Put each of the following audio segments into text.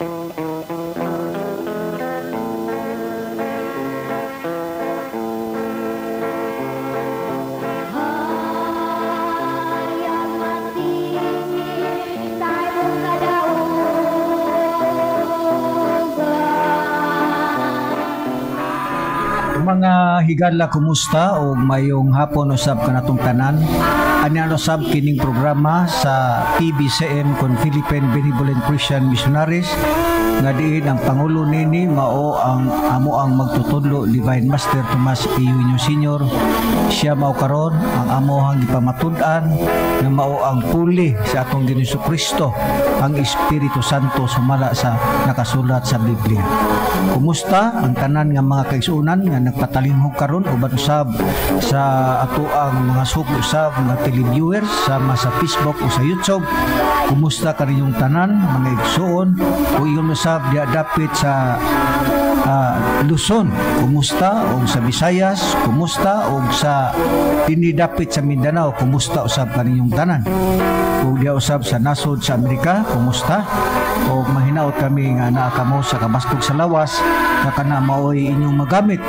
Mga higala, kumusta o mayong hapon usab kanatong tanan. Anya usab kining programa sa PBCM kon Philippine Benevolent Christian Missionaries nga diin ang pangulo nini mao ang amo ang magtutudlo, Divine Master Tomas Eugenio Sr. Siya mao karon ang amohang gipamatud-an nga mao ang puli sa atong Ginoong Kristo, ang Espiritu Santo, sumala sa nakasulat sa Biblia. Kumusta ang tanan nga mga kaigsuonan nga nagpatalinghog karon uban usab sa atoang mga suki usab nga televiewers sama sa Facebook o sa YouTube? Kumusta kaninyong tanan, mga igsuon, o ingon usab diha dapit sa Luzon, kumusta? Og sa Visayas, kumusta? Og sa dinhi dapit sa Mindanao, kumusta usab kaninyong tanan? Ug diha usab sa nasod sa Amerika, kumusta? Og mahinaot kami nga naa kamo sa kabaskog sa lawas nga kana maoy inyong magamit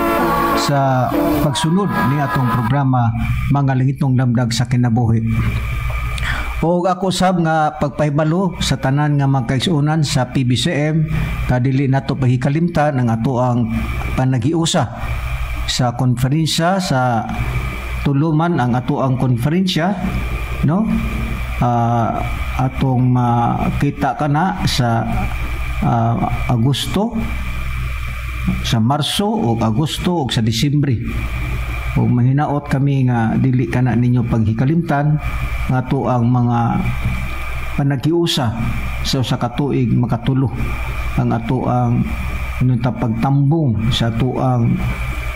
sa pagsunod ni atong programa Mga Langitnong Lamdag sa Kinabuhi. Og ako sab nga pagpahibalo sa tanan nga mga kaigsuonan sa PBCM, kadili nato pahikalimtan ang ato ang panagiusa sa konferensya sa tuluman, ang ato ang konferensya, no? Atong makita kana sa Agosto, sa Marso o Agosto o sa Disyembre. O mahinaot kami nga dili kana ninyo paghikalimtan nga ato ang mga panagiusa sa usa ka tuig makatulo ang ato ang inuntang pagtambong sa ato ang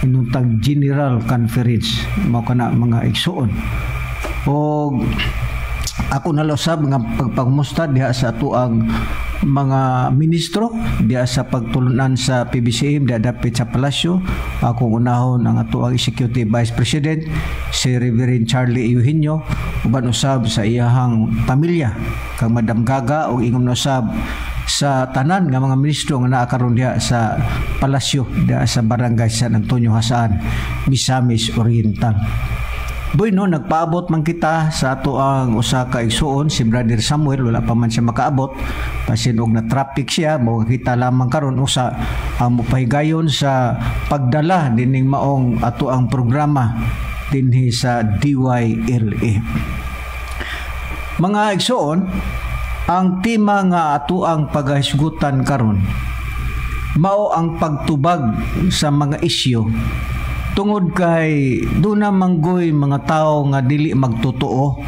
inuntang General Conference, mao kana, mga igsuon. Og ako nalusab nga pagpangmusta diha sa ato ang mga ministro diha sa pagtulunan sa PBCM diha dapit sa palasyo. Akong unahon ang ato ang Executive Vice President, si Reverend Charlie Eugenio, uban usab sa iyahang pamilya kang Madam Gaga, ug ingon usab sa tanan nga mga ministro nga naa karon diha sa palasyo diha sa Barangay San Antonio, Jasaan, Misamis Oriental. Bueno, nagpaabot man kita sa ato ang usa ka igsuon, si Brother Samuel. Wala pa man siya makaabot basin og na traffic siya. Mao kita lamang karon usa ang mopahigayon sa pagdala dining maong ato ang programa dinhi sa DYLA. Mga igsuon, ang tema nga ato ang paghisgutan karon mao ang pagtubag sa mga isyu, tungod kay duna manggoy mga tao nga dili magtotoo,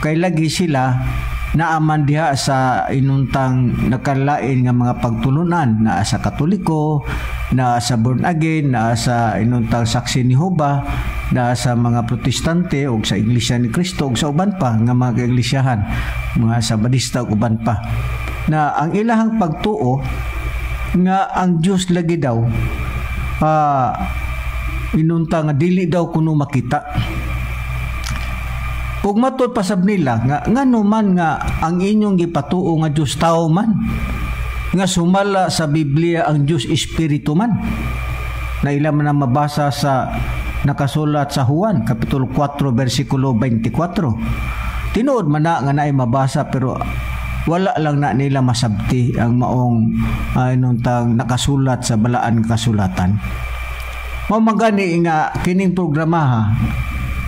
kay lagi sila naaman diha sa inuntang nakalain nga mga pagtulunan, naa sa Katoliko, naa sa born again, naa sa inuntang Saksi ni Jehova, naa sa mga Protestante ug sa Iglesia ni Cristo ug sa uban pa nga mga iglisyahan, mga Sabadista ug uban pa, na ang ilahang pagtuo nga ang Dios lagi daw inunta nga dili daw kuno makita. Ug matud pasab nila nga ngano man nga ang inyong gipatuo nga Dios tao man, nga sumala sa Biblia ang Dios espiritu man, na ila man ang mabasa sa nakasulat sa Juan kapitulo 4 bersikulo 24. Tinuod man na nga naay mabasa, pero wala lang na nila masabti ang maong inuntang nakasulat sa balaan kasulatan. Mao man gani nga kining programa ha,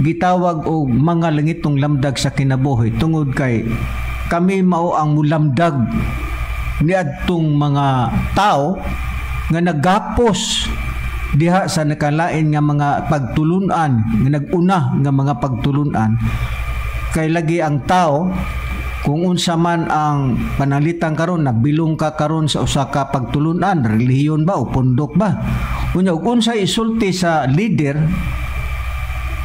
gitawag og Mga Langitong Lamdag sa Kinabuhi, tungod kay kami mao ang mulamdag niadtong mga tao nga nagapos diha sa nakalain nga mga pagtulunan, nga nag-una nga mga pagtulunan. Kay lagi ang tao, kung unsa man ang panalitan karon, nabilong ka karon sa usa ka pagtulunan, relihiyon ba o pundok ba, unya ug unsa isulti sa leader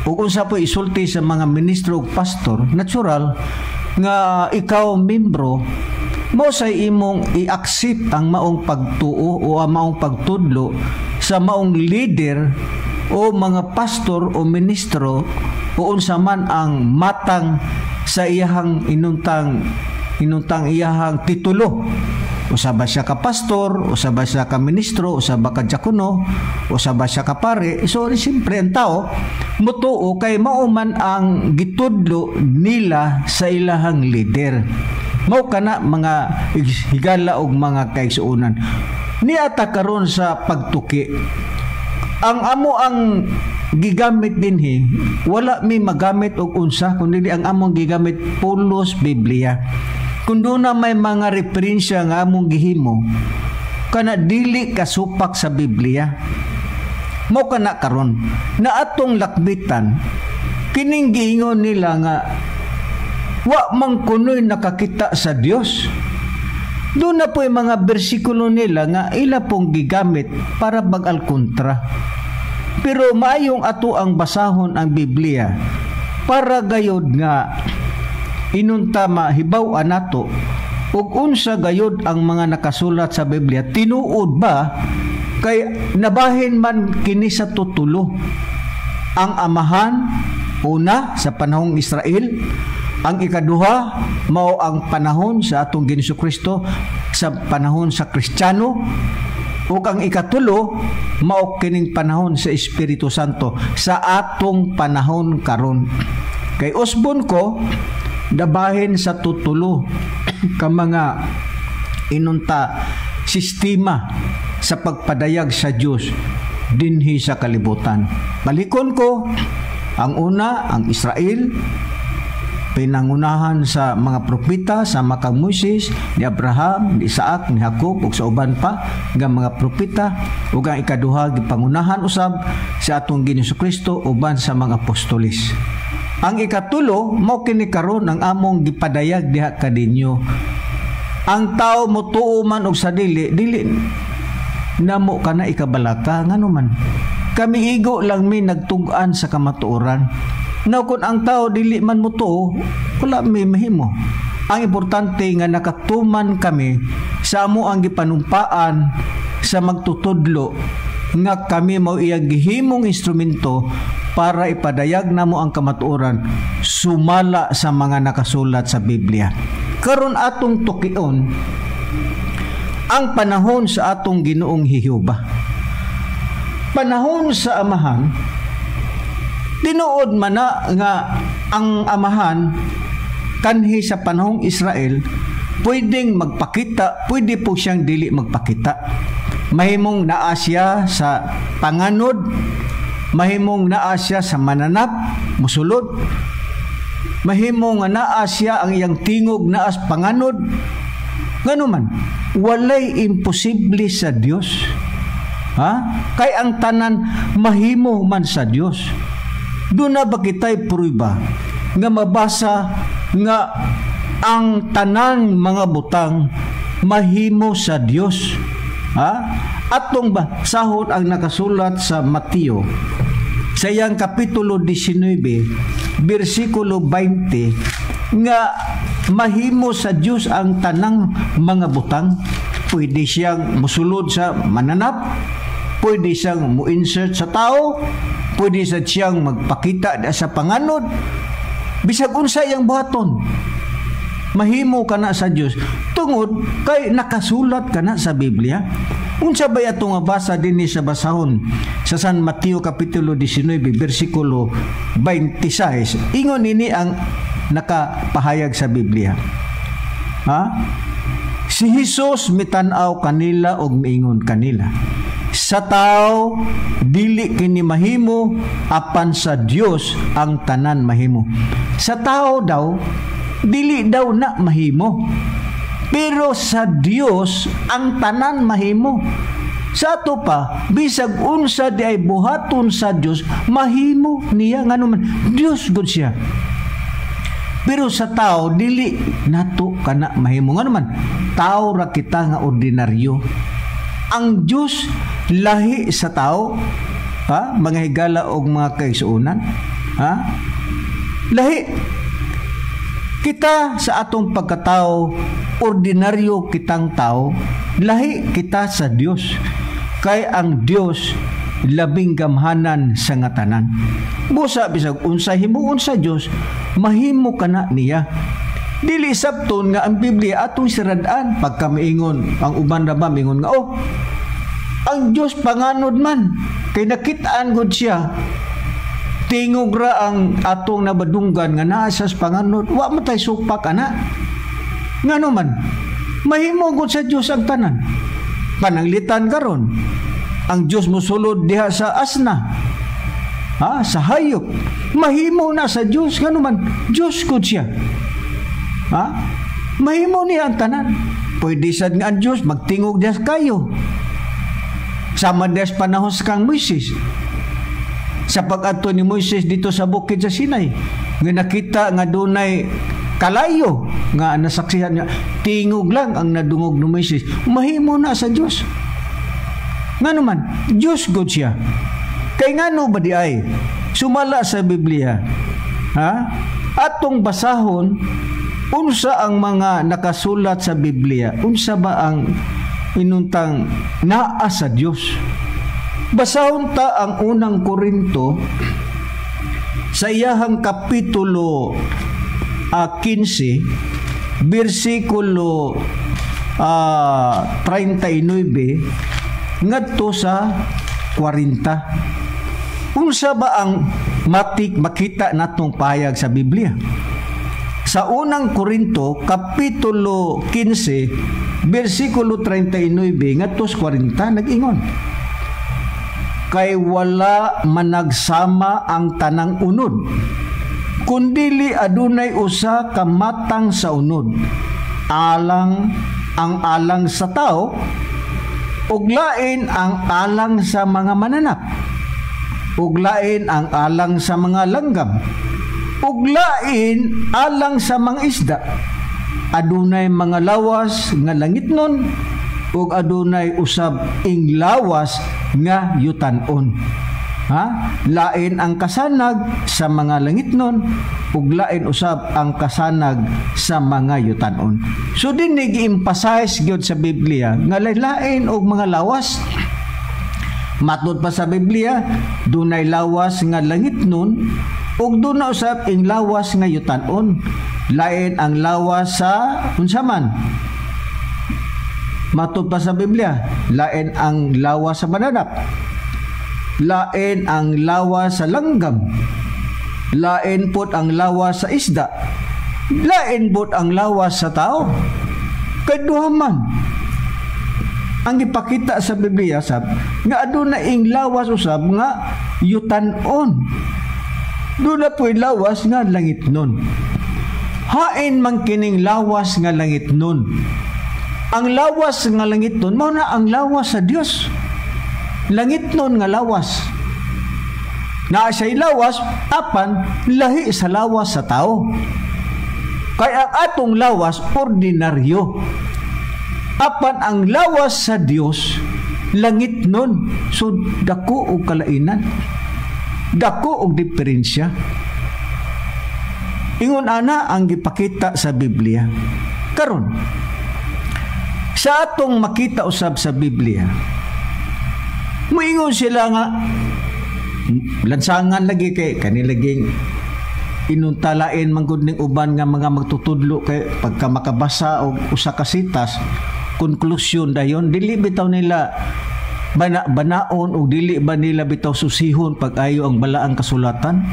ug unsa po isulti sa mga ministro ug pastor, natural nga ikaw membro mo sa imong i-accept ang maong pagtuo o ang maong pagtudlo sa maong leader o mga pastor o ministro o unsa man ang matang sa iyahang inuntang iyahang titulo. Usa ba siya ka pastor, usa ba siya ka ministro, usa ba ka diakono, usa ba siya ka pare. So siyempre ang tao mutuo kay mao man ang gitudlo nila sa ilahang leader. Mao kana, mga higala og mga kaigsuonan. Niata karon sa pagtuki. Ang amo ang gigamit dinhi, wala mi magamit og unsa kundi ang among gigamit pulos Biblia. Kung doon na may mga referensya nga among gihimo kana dili kasupak sa Biblia. Mo kana karon na atong lakbitan kining giingon nila nga wa man kunoy nakakita sa Dios. Doon na po yung mga bersikulo nila nga ila pong gigamit para bagal kontra. Pero maayong ato ang basahon ang Biblia para gayod nga inunta mahibaw nato ug unsa gayod ang mga nakasulat sa Biblia, tinuod ba, kay nabahin man kini sa tutulo. Ang Amahan, una sa panahong Israel, ang ikaduha mao ang panahon sa atong Ginoong Kristo, sa panahon sa Kristiyano, ug ang ikatulo mao kining panahon sa Espiritu Santo sa atong panahon karon. Kay usbon ko, dabahin sa tutulo ka mga inunta sistema sa pagpadayag sa Dios dinhi sa kalibutan. Balikon ko, ang una, ang Israel, pinangunahan sa mga propeta sa makang Moises, ni Abraham, ni Isaac, ni Jacob ug sa uban pa nga mga propeta, ug ang ikaduha gipangunahan usab sa atong Ginoong Kristo uban sa mga apostoles. Ang ikatulo mao kini karon ang among gipadayag diha kaninyo. Ang tao motuo man og sa dili, dili namo kana ikabalaka, ngano man kami igo lang mi nagtug-an sa kamatuoran. Now kung ang tao dili man motuo, wala mi mahimo. Ang importante nga nakatuman kami sa amo ang gipanumpaan sa magtutudlo nga kami mao iyang gihimong instrumento para ipadayag namo ang kamatuoran sumala sa mga nakasulat sa Biblia. Karon atong tukion ang panahon sa atong Ginoong Jehova. Panahon sa Amahan, tinuod man na nga ang Amahan kanhi sa panahong Israel pwedeng magpakita, pwede po siyang dili magpakita. Mahimong naa siya sa panganod, mahimong naa siya sa mananap, musulod. Mahimong nga naa siya ang iyang tingog naas panganod. Ngano man, walay imposible sa Dios. Ha? Kay ang tanan mahimo man sa Dios. Doon na ba kita'y prueba nga mabasa nga ang tanan mga butang mahimo sa Dios? Ha? Atong ba sahod ang nakasulat sa Mateo sa iyang kapitulo 19 bersikulo 20 nga mahimo sa Dios ang tanang mga butang. Pwede siyang musulod sa mananap, pwede siyang mo-insert sa tao, pwede sa siyang magpakita sa panganod. Bisag unsa iyang buhaton, mahimo kana sa Dios tungod kay nakasulat kana sa Biblia. Unsa ba ato nga basa dinhi sa basahon sa San Mateo kapitulo 19 bersikulo 26? Ingon ini ang nakapahayag sa Biblia. Ha? Si Jesus mitan-aw kanila og miingon kanila, "Sa tao dili kini mahimo, apan sa Dios ang tanan mahimo." Sa tao daw dili daw na mahimo, pero sa Dios ang tanan mahimo. Sa ato pa, bisag unsa di ay buhaton sa Dios, mahimo niya, ngano man Dios gud siya. Pero sa tao dili nato kana mahimo, ngano man tao ra kita nga ordinaryo. Ang Dios lahi sa tao, ha, mga higala og mga kaigsuonan, ha? Lahi kita sa atong pagkatao, ordinaryo kitang tao, lahi kita sa Dios. Kay ang Dios labing gamhanan sa nga tanan. Busa bisag unsa himuon sa Dios, mahimo kana niya. Dili sabton nga ang Biblia atong sirad-an. Pagka miingon ang uban ra ba, miingon nga, "Oh, ang Dios panganod man kay nakit-an gud siya, tingog ra ang atong nabadunggan nga naa sa panganod." Wa man tay supak ana. Ngano man mahimo gud sa Dios ang tanan. Pananglitan karon ang Dios mosulod diha sa asna, ha, sa hayop, mahimo na sa Dios. Ngano man Dios gud siya, ha, mahimo niya ang tanan. Pwede sad nga ang Dios magtingog diha kayo sama diha sa panahon sa kang Moises, sa pag-adto ni Moises dito sa bukid sa Sinai, nga nakita nga dunay kalayo nga nasaksihan niya, tingog lang ang nadungog ni Moises. Mahimo na sa Dios. Ngano man Dios gud siya. Kay ngano ba di ay sumala sa Biblia, ha, atong basahon unsa ang mga nakasulat sa Biblia, unsa ba ang inuntang naa sa Dios. Basahon ta ang Unang Korinto sa iyahang kapitulo 15, bersikulo 39 ngadto sa 40. Unsa ba ang matik makita natong payag sa Biblia? Sa Unang Korinto kapitulo 15 bersikulo 39 ngadto sa 40, nag-ingon, "Kay wala managsama ang tanang unod, kundili adunay usa ka matang sa unod, alang ang alang sa tao, ug lain ang alang sa mga mananap, ug lain ang alang sa mga langgam, ug lain alang sa mga isda. Adunay mga lawas nga langitnon ug adunay usab ing lawas nga yutan-on." Ha? Lain ang kasanag sa mga langitnon ug lain usab ang kasanag sa mga yutanon. So dinhi gi-emphasize gyud sa Biblia nga lain og mga lawas. Matod pa sa Biblia, dunay lawas nga langitnon ug duna usab ing lawas nga yutanon. Lain ang lawas sa unsa man. Matod pa sa Biblia, lain ang lawas sa mananap. Lain ang lawas sa langgam. Lain pud ang lawas sa isda. Lain pud ang lawas sa tao. Kay duha man ang ipakita sa Biblia sab nga aduna ing lawas usab nga yutanon. Duna po'y lawas nga langitnon. Hain man kining lawas nga langitnon? Ang lawas nga langitnon mao na ang lawas sa Dios. Langitnon nga lawas. Naa siya'y lawas apan lahi sa lawas sa tao. Kay ang atong lawas ordinaryo. Apan ang lawas sa Dios langitnon. So dako og kalainan. Dako og diferensya. Ingon ana ang gipakita sa Biblia. Karon, sa atong makita usab sa Biblia, muingon sila nga lansangan lagi kay kani laging inuntalain man gud ning uban nga mga magtutudlo, kay pagka makabasa og usa ka sitas, konklusyon dayon. Dili bitaw nila banaon og dili ba nila bitaw susihon pag-ayo ang balaang kasulatan.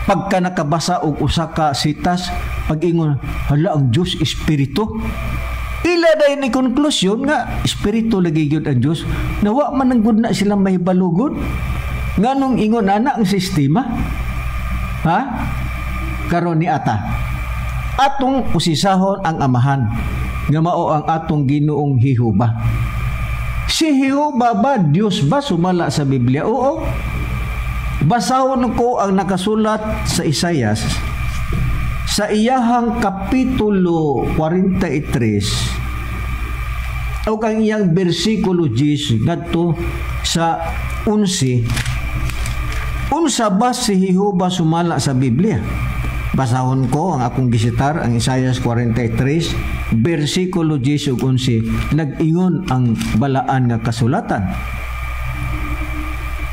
Pagka nakabasa og usa ka sitas, pag-ingon, "Hala, ang Dios espiritu." Ila dayon ni konklusyon nga espiritu lagi gyud ang Dios. Nawa man ang gud na sila mahibalugod nganong ingon ana ang sistema, ha. Karon ni ata atong usisahon ang Amahan nga mao ang atong Ginoong Jehova. Si Jehova ba, Dios ba sumala sa Biblia? Oo. Basahon ko ang nakasulat sa Isayas sa iyahang kapitulo 43 o ang iyang bersikulo 10 ngadto sa 11. Unsa ba si Jehova sumala sa Biblia? Basahon ko ang akong gisitar, ang Isayas 43 bersikulo 10 ug 11. Nag-ingon ang balaan nga kasulatan,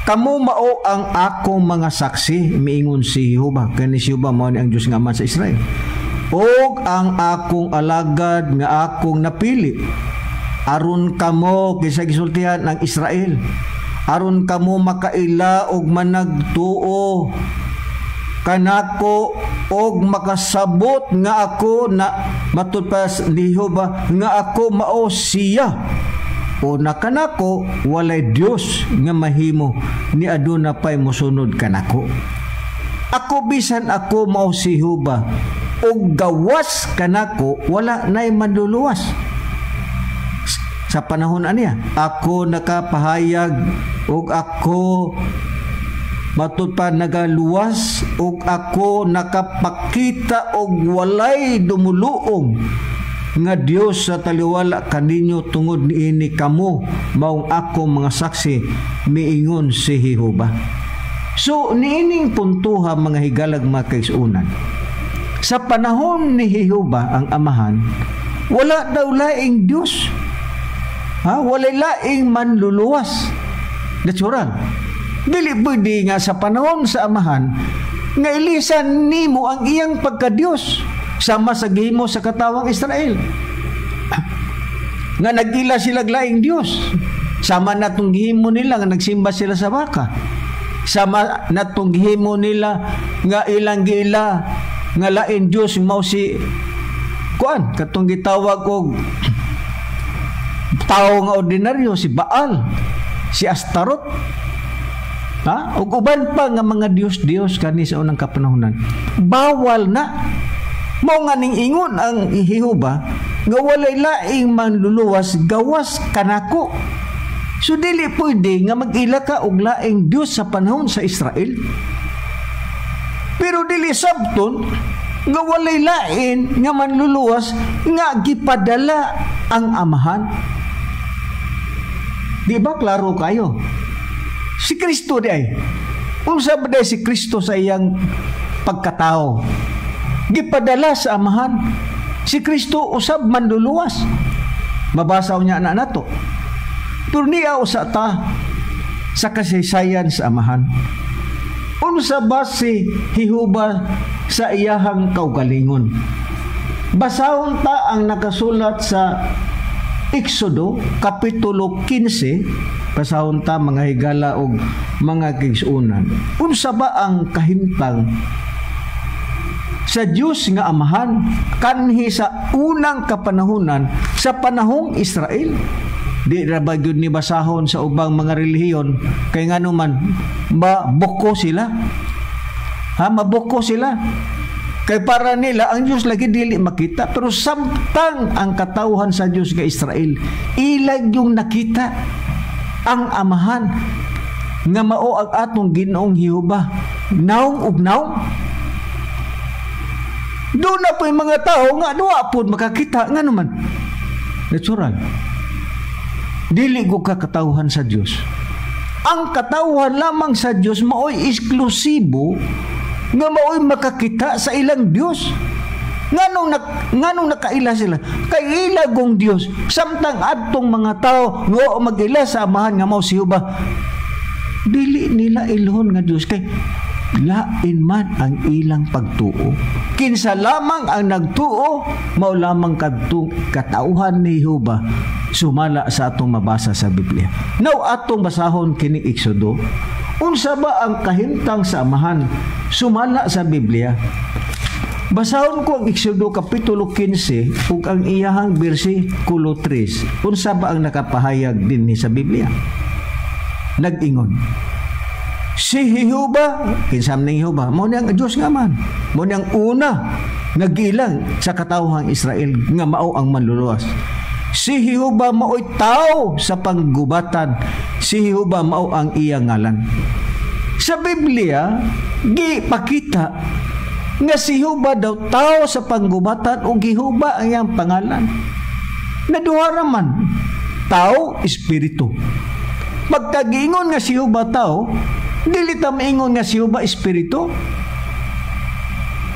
"Kamo mao ang akong mga saksi," miingon si Jehova. Kani si Jehova mao ni ang Dios nga Ama sa Israel. Og ang akong alagad nga akong napili, aron kamo, kinsa gisultihan? Ang Israel, aron kamo makaila og managtuo kanako og makasabot nga ako na, matud pa ni Jehova, nga ako mao siya. O na kanako walay Dios nga mahimo ni aduna pay mosunod kanako. Ako bisan ako mao si Jehova, og gawas kanako wala nay manluluwas. Sa panahon aniya, ako nakapahayag og ako, matud pa, nagaluwas og ako nakapakita og walay dumuluong nga Dios sa taliwala kaninyo. Tungod niini kamo maong ako mga saksi, miingon si Jehova. So niining puntuha, mga higalag, mga kaigsuonan, sa panahon ni Jehova ang Amahan, wala daw laing Dios, ha? Walay laing manluluwas. Natural, dili pwede nga sa panahon sa Amahan nga ilisan nimo ang iyang pagka-Dios sama sa gihimo sa katawang Israel nga nag-ila sila laing Dios, sama natong gihimo nila nga nagsimba sila sa baka, sama natong gihimo nila nga ilang giila nga lain Dios mao si kuan, katong gitawag og tao nga ordinaryo, si Baal, si Astarot, ha, ug uban pa nga mga dios-dios kani sa unang kapanahonan. Bawal na. Mao nga ning ingon ang Jehova nga walay laing manluluwas gawas kanako. So dili pwede nga mag-ila ka og laing Dios sa panahon sa Israel. Pero dili sabton nga walay lain nga manluluwas nga gipadala ang Amahan. Di ba klaro kayo? Si Kristo di ay. Unsa ba si Kristo sa iyang pagkatao? Gipadala sa Amahan. Si Kristo usab manluluwas. Mabasa niya na nato. Pero niya usa ta sa kasaysayan sa Amahan. Unsa ba si Jehova sa iyahang kaugalingon? Basahon ta ang nakasulat sa Exodo kapitulo 15. Basahon ta, mga higala og mga kaigsuonan. Unsa ba ang kahimtang sa Dios nga Amahan kanhi sa unang kapanahunan, sa panahong Israel? Di ra ba gyud ni basahon sa ubang mga relihiyon kay ngano man mabuko sila, ha? Mabuko sila kay para nila ang Dios lagi dili makita, pero samtang ang katawhan sa Dios nga Israel, ilag yung nakita ang Amahan nga mao ang atong Ginoong Jehova, naong ug naong. Doon na po yung mga tao nga duwa po makakita, nga naman natural. Dili ko kakatawhan sa Dios. Ang katawhan lamang sa Dios maoy eksklusibo nga maoy makakita sa ilang Dios. Nganong nakaila sila? Kay ilagong Dios, samtang adtong mga tao nga mag-ila sa Amahan nga mao si Jehova, dili nila ilhon nga Dios kay lain man ang ilang pagtuo. Kinsa lamang ang nagtuo, mao lamang kadtong katauhan ni Jehova sumala sa atong mabasa sa Biblia. Now atong basahon kini Exodo. Unsa ba ang kahimtang sa Amahan sumala sa Biblia? Basahon ko ang Exodo kapitulo 15 ug ang iyahang bersikulo 3. Unsa ba ang nakapahayag dinhi sa Biblia? Nag-ingon si Jehova, kinsa man ning Jehova? Mao ni ang Dios nga man. Mao ni ang una nagilang sa katawhang Israel nga mao ang manluluwas. Si Jehova mao'y tao sa panggubatan. Si Jehova mao ang iyang ngalan. Sa Biblia, gipakita nga si Jehova daw tao sa panggubatan o Jehova ang iyang pangalan. Naduha raman, tao, espiritu. Pagkagiingon nga si Jehova tao, dili ta maingon nga si Jehova espiritu.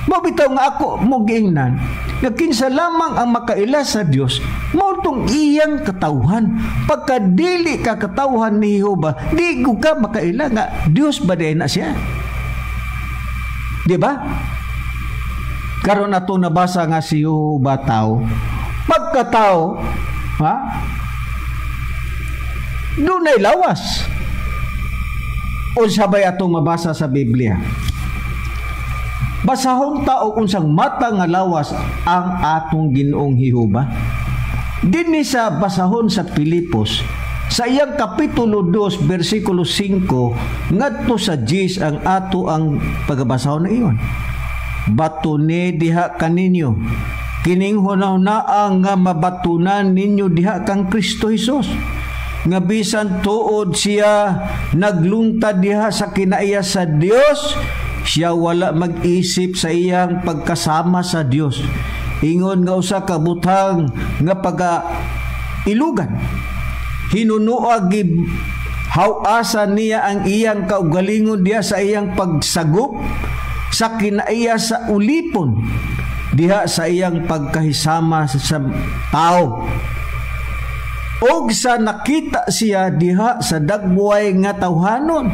Mao bitaw nga ako mo giingnan nga kinsa lamang ang makaila sa Dios mao tong iyang katawhan. Pagka dili ka katawhan ni Jehova, di ko ka makaila nga Dios ba na siya. Di ba? Karon ato nabasa nga si Jehova tao. Pagkatao, ha? Dunay lawas. Unsa bay atong mabasa sa Biblia? Basahon ta og unsang mata nga lawas ang atong Ginoong Jehova. Dinhi sa basahon sa Pilipos, sa iyang kapitulo 2 bersikulo 5 ngadto sa 10 ang ato ang pagabasahon na iyon. Batune diha kaninyo kining hunahunaa nga mabatunan ninyo diha kang Kristo Hesus, nga bisan tuod siya nagluntad diha sa kinaiya sa Dios, siya wala mag-isip sa iyang pagkasama sa Dios ingon nga usa ka butang nga paga ilugan. Hinunuag haw-asa niya ang iyang kaugalingon diha sa iyang pagsagop sa kinaiya sa ulipon diha sa iyang pagkahisama sa tao. Og sa nakita siya diha sa dagbuay nga tawhanon,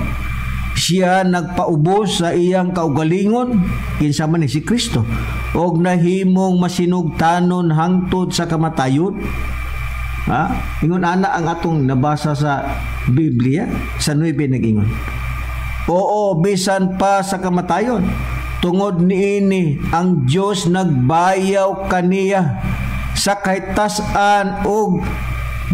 siya nagpaubos sa iyang kaugalingon, kinsa man ni si Kristo, og nahimong masinugtanon hangtod sa kamatayon. Ha? Ingon ana ang atong nabasa sa Biblia sa 9 nag-ingon. Oo, bisan pa sa kamatayon. Tungod niini ang Dios nagbayaw kaniya sa kahitasan og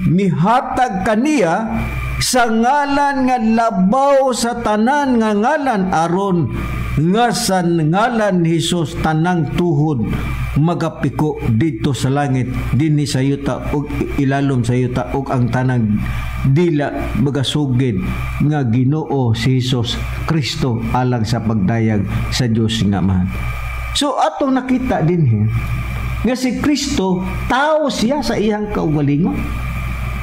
mihatag kaniya sa ngalan nga labaw sa tanan nga ngalan, aron nga sa ngalan ni Hesus tanang tuhod magapiko didto sa langit, dinhi sa yuta ug ilalom sa yuta, ug ang tanang dila magasugid nga Ginoo si Hesus Kristo alang sa pagdayag sa Dios nga Amahan. So atong nakita dinhi nga si Kristo tao siya sa iyang kaugalingon,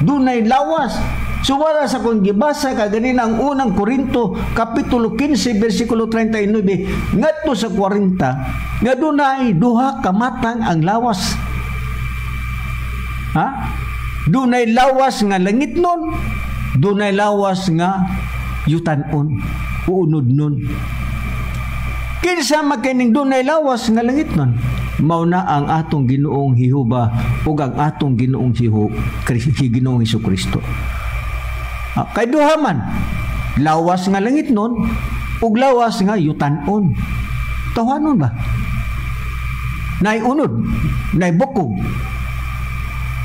dunay lawas. Sumala sa kung gibasa kaganina ang unang Korinto kapitulo 15 bersikulo 39 ngadto sa 40 nga dunay duha ka matang ang lawas. Ha? Dunay lawas nga langit nun, dunay lawas nga yutanon, uunod nun. Kinsa man kining dunay lawas nga langit nun? Mao na ang atong Ginoong Jehova ug ang atong Ginoong Ginoong Hesukristo. Kay duha man, lawas nga langit nun ug lawas nga yutanon. Tawhanon ba? Nay unod, nay bukog.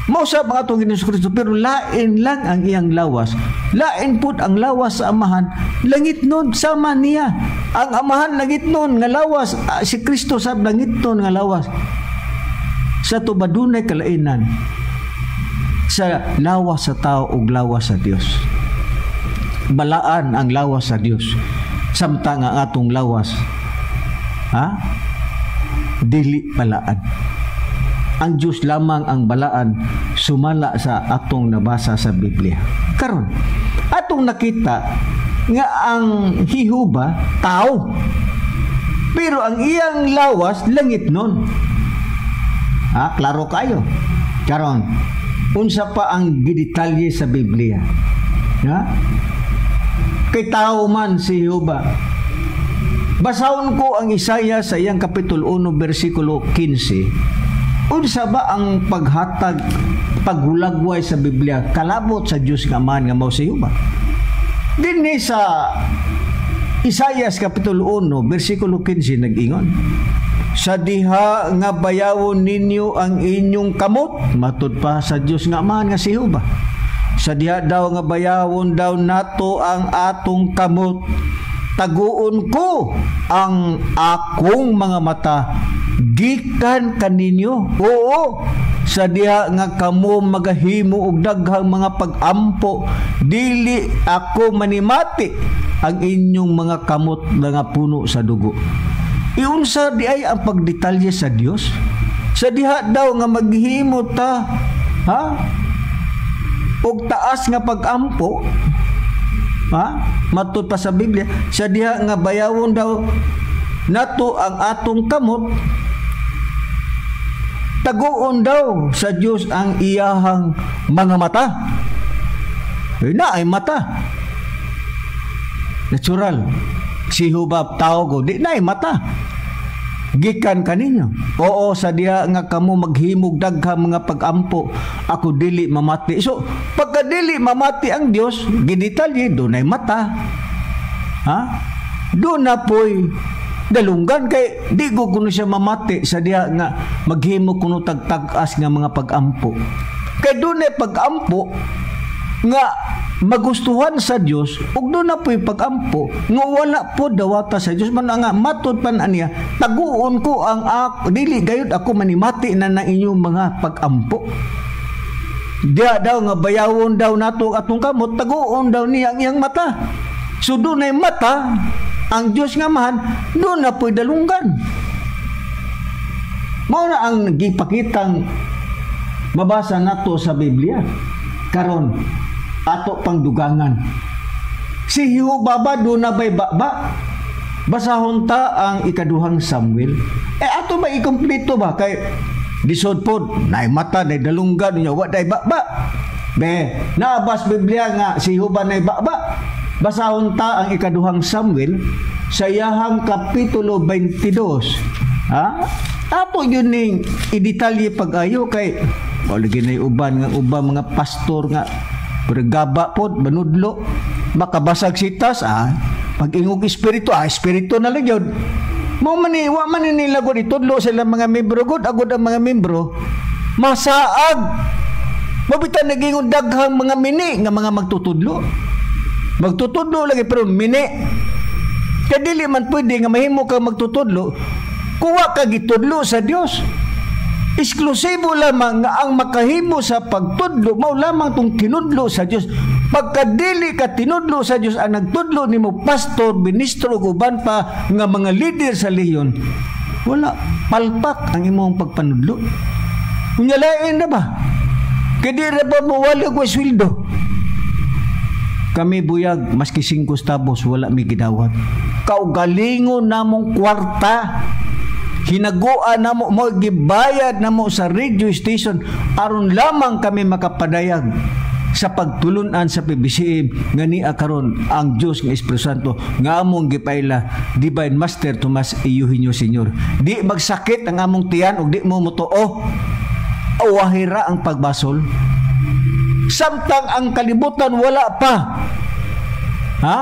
Mao sa mga atong Ginoong Kristo, pero lain lang ang iyang lawas. Lain pud ang lawas sa Amahan, langit nun sama niya. Ang Amahan langit nun nga lawas, si Kristo sab langit nun nga lawas. Sa tuba dunay kalainan sa lawas sa tao ug lawas sa Dios. Balaan ang lawas sa Dios samtang ang atong lawas, ha, dili balaan. Ang Dios lamang ang balaan sumala sa atong nabasa sa Biblia. Karon atong nakita nga ang Jehova tao, pero ang iyang lawas langit nun. Ha, klaro kayo. Karon unsa pa ang gidetalye sa Biblia? Ha? Kay tao man si Jehova. Basahon ko ang Isaiah sa iyang kapitulo 1 bersikulo 15. Unsa ba ang paghatag, paghulagway sa Biblia kalabot sa Dios nga Amahan nga mao si Jehova? Dinhi sa Isaiah kapitulo 1 bersikulo 15 nag-ingon, sa diha nga bayawon ninyo ang inyong kamot, matud pa sa Dios nga Amahan nga si Jehova. Sa diha daw nga bayawon daw nato ang atong kamot, taguon ko ang akong mga mata gikan kaninyo. Oo, sa diha nga kamo magahimo og daghang mga pag-ampo, dili ako manimati ang inyong mga kamot nga puno sa dugo. Iunsa di ay ang pagdetalye sa Dios? Sa diha daw nga maghimo ta, ha, og taas nga pag-ampo, ha, matud pa sa Biblia, sa diha nga bayawon daw nato ang atong kamot, taguon daw sa Dios ang iyahang mga mata. Na ay mata. Natural. Si Jehova tao ko, di na ay mata. Gikan kaninyo. Oo, sa diha nga kamo maghimog daghang mga pagampo, ako dili mamati. So, pagka dili mamati ang Dios, gidetalye, dunay mata. Ha? Doon na po'y dalunggan kay di ko kuno siya mamati sa diha nga maghimo kuno tagtag-as nga mga pagampo. Kay dunay pagampo nga magustuhan sa Dios ug doon na po'y pagampo nga wala po dawata sa Dios man nga matud pa na niya, taguon ko ang ako, dili gayud ako manimati na ng inyong mga pagampo. Diya daw nga bayawon daw nato atong kamot, taguon daw niya ang iyang mata. So doon ay mata ang Dios nga Amahan, doon na po'y dalunggan. Mao na ang gipakitang mabasa nato sa Biblia. Karon ato pang dugangan. Si Jehova ba doon na ba'y baba? Basahon ta ang ikaduhang Samuel. Eh ato ba ikompleto ba? Kay lisod pod, naay mata, naay dalunggan, niya, wa day baba. Be, naabas Biblia nga si Jehova naay baba. Basahon ta ang ikaduhang Samuel sa iyahang kapitulo 22. Ha? Ato yun ning idetalye pag-ayo kay o lagi na uban nga uban mga pastor nga bergaba pod manudlo makabasag sitas, pag ingog espiritu, espiritu na lang yun. Mo man ni wa man ni nila gud itudlo sila mga membro gud, agud ang mga membro masaag. Mabitan nagingon daghang mga mini nga mga magtutudlo. Magtutudlo lagi pero mini. Kay dili man pwede nga mahimo ka magtutudlo kuwa ka gitudlo sa Dios. Eksklusibo lamang nga ang makahimo sa pagtudlo mao lamang tong tinudlo sa Dios. Pagkadili ka tinudlo sa Dios, ang nagtudlo nimo pastor, ministro ug uban pa nga mga leader sa lehiyon, wala, palpak ang imong pagpanudlo. Unya lain na ba? Kay di ra ba mawala ko sweldo? Kami buyag maski 5 centavos wala mi gidawat. Kaugalingon namong kwarta, hinaguan namo mo, gibayad namo sa radio station aron lamang kami makapadayag sa pagtulunan sa PBCM nga niya karon ang Dios nga Espiritu Santo nga among gipaila Divine Master Tomas Eugenio Senior. Di magsakit ang among tiyan ug di mo motuo, awahira ang pagbasol. Samtang ang kalibutan wala pa, ha?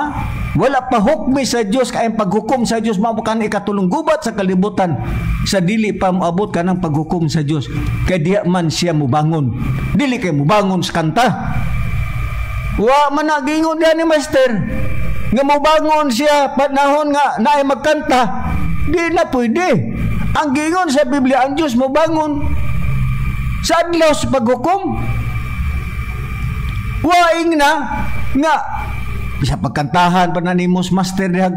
Wala pa hukmi sa Dios, kay ang paghukom sa Dios mao kan ikatulong gubat sa kalibutan sa dili pa moabot kanang paghukom sa Dios, kay diha man siya mobangon. Dili kay mobangon sa kanta. Wa man nagingon diha ni Master nga mobangon siya panahon nga naay magkanta. Di na pwede. Ang gingon sa Biblia, ang Dios mobangon sa adlaw sa paghukom. Waing na nga bisa pagkantahan pa na ni Mos Master diha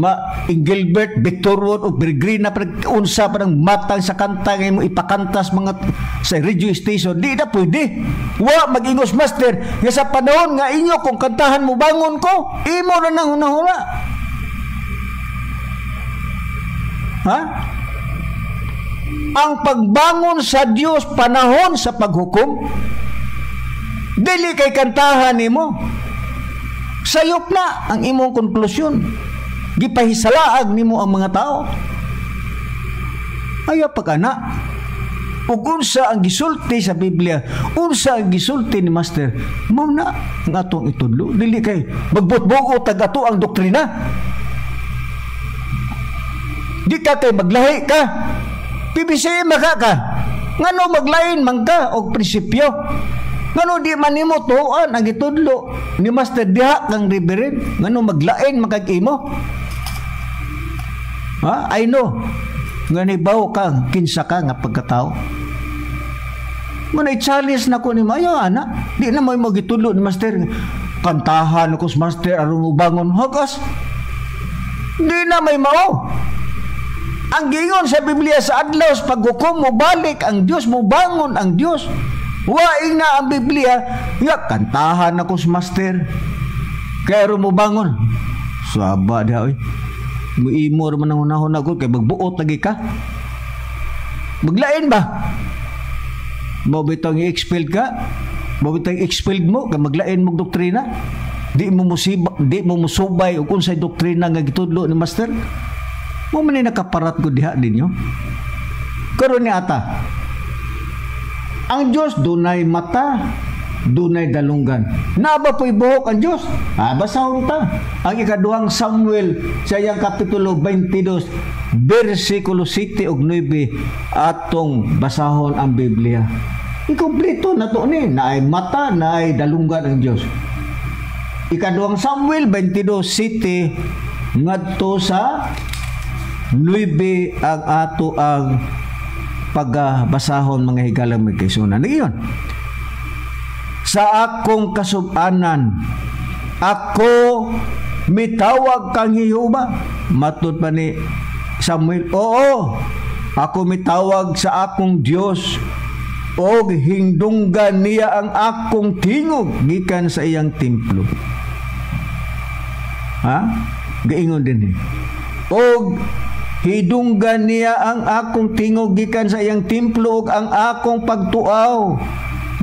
ma Gilbert Victor Wood o Peregrina pa unsa pa ng matang sa kanta nga imo ipakantas mga sa radio station, di na pwede. Wa mag-ingos Master nga sa panahon nga inyo kung kantahan mo bangon ko, imo na nang hunahuna. Ha? Ang pagbangon sa Dios panahon sa paghukom, dili kay kantahan nimo. Sayop na ang imong konklusyon. Gipahisalaag nimo ang mga tao. Ayaw pag-ana. Ug unsa ang gisulti sa Biblia, unsa ang gisulti ni Master, mao na ang atong itudlo. Dili kay magbutbuo tag ato ang doktrina. Di ka kay maglahi ka. PBCM maka ka. Ngano maglain man ka og prinsipyo? Ngano di man nimo tuoan ang gitudlo ni Master diha kang reverend? Ngano maglain man kag imo? Ha? I know. Nga nibaw ka kinsa ka nga pagkatao. Muna i-challenge na ko ni Mayo, ana. Di na mo gitudlo ni Master. Kantahan ako sa Master aron mobangon hagas. Di na may mao. Ang gingon sa Biblia sa adlaw sa paghukom mobalik ang Dios, mobangon ang Dios. Waing na ang Biblia nga kantahan ako sa Master kay aron mobangon. Saba diha oy. Muimo ra man ang hunahon ako kay magbuot lagi ka. Maglain ba? Mao bitong i-expelled ka? Mao bitong expelled mo kay maglain mong doktrina? Di mo musibay og unsay doktrina nga gitudlo ni Master? Mo man ni nakaparat ko diha ninyo. Karon ni ata. Ang Diyos dunay mata, dunay dalunggan. Naa ba po'y buhok ang Diyos? Ah, basahon ta. Ang ikaduhang Samuel sa iyang kapitulo 22, versikulo 7 ug 9, atong basahon ang Biblia. Ikompleto na to ni, naay mata, naay dalunggan ang Diyos. Ikaduhang Samuel 22:7 ngadto sa 9 ang ato ang pagbasahon, mga higalang mga kaigsuonan. Iyon. "Sa akong kasubanan, ako mitawag kang Jehova." Matud pa ni Samuel, "Oo, ako mitawag sa akong Dios og hindunggan niya ang akong tingog gikan sa iyang templo." Ha? Gaingon din eh. "Og hidunggan niya ang akong tingog gikan sa iyang templo ug ang akong pagtuaw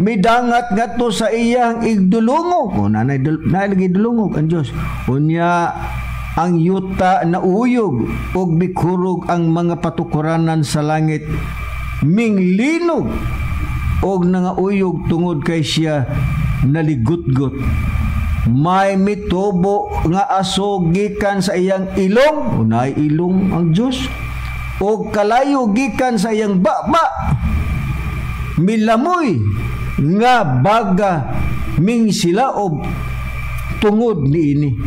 midangat ngadto sa iyang igdulungog." O nanay lagi dulungog ang Dios. "Unya ang yuta na uyog ug mikurog ang mga patukuranan sa langit, minglinog og nangauyog tungod kay siya naligutgot. May mitubo nga aso gikan sa iyang ilong." Unay ilong ang Dios. "Og kalayo gikan sa iyang baba. Milamoy nga baga ming silaob tungod niini."